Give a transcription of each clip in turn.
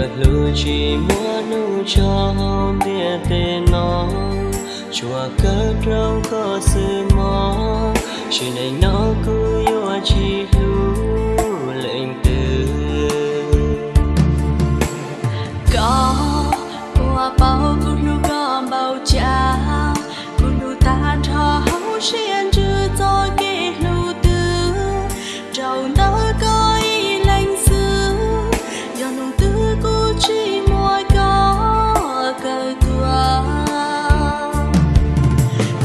Hlub tsis muaj hnub tso hauv ntiaj teb no, tsuas kawg rau koj xwb mog, sim neej no kuv yuav tsis hlub leej twg. Koj puas paub kuv hlub koj npaum cas, kuv hlub tag nrho hauv siab ntsws txoj kev hlub twg, rau ntawm koj ib leeg xwb, yog hnub twg kuv tsis muaj koj kawm tuag.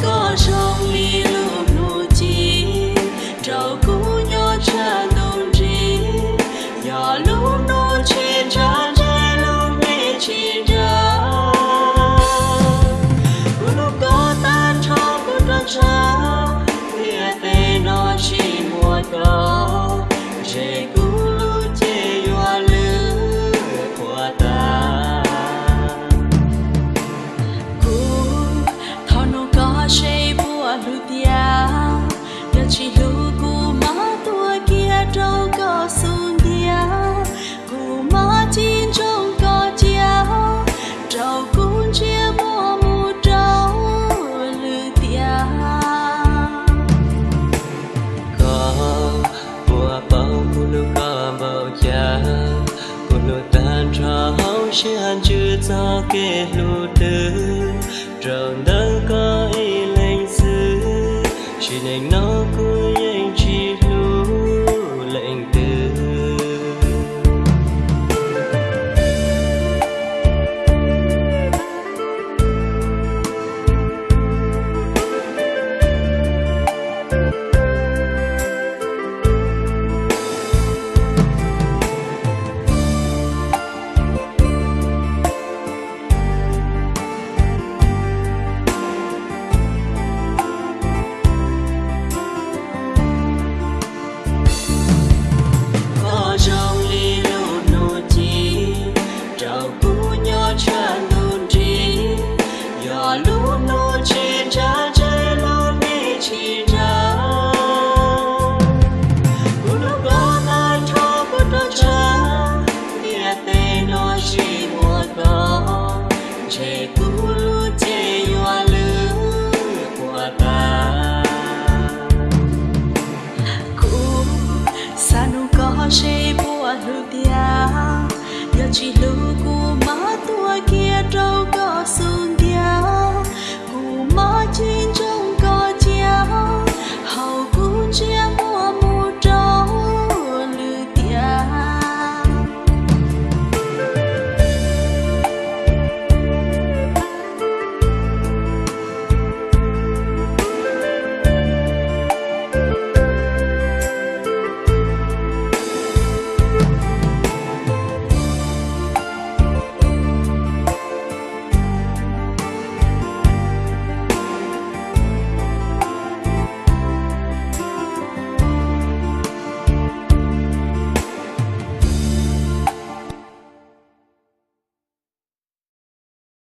Koj zoo li lub hnub ci, rau kuv nyob tshaj ntuj nrig, yog lub hnub tsis ntshav ntshe lub neej tsis nrag. Kuv hlub koj tag nrho kuv roj ntsha, ntiaj teb no tsis muaj koj, ntshe kuv lub cev yuav lwj qhuav tas. Kuv thov nug koj seb puas hlub tiag, yog tsis hlub kuv mam tuag kiag rau koj xub ntiag, kuv mam tsis ntsoov koj cia, rau kuv ntsiab muag mus rau lwm tiam. Koj puas paub kuv hlub koj npaum cas, kuv hlub tag nrho hauv siab ntsws txoj kev hlub twg, rau ntawm koj ib leeg xwb, sim neej no kuv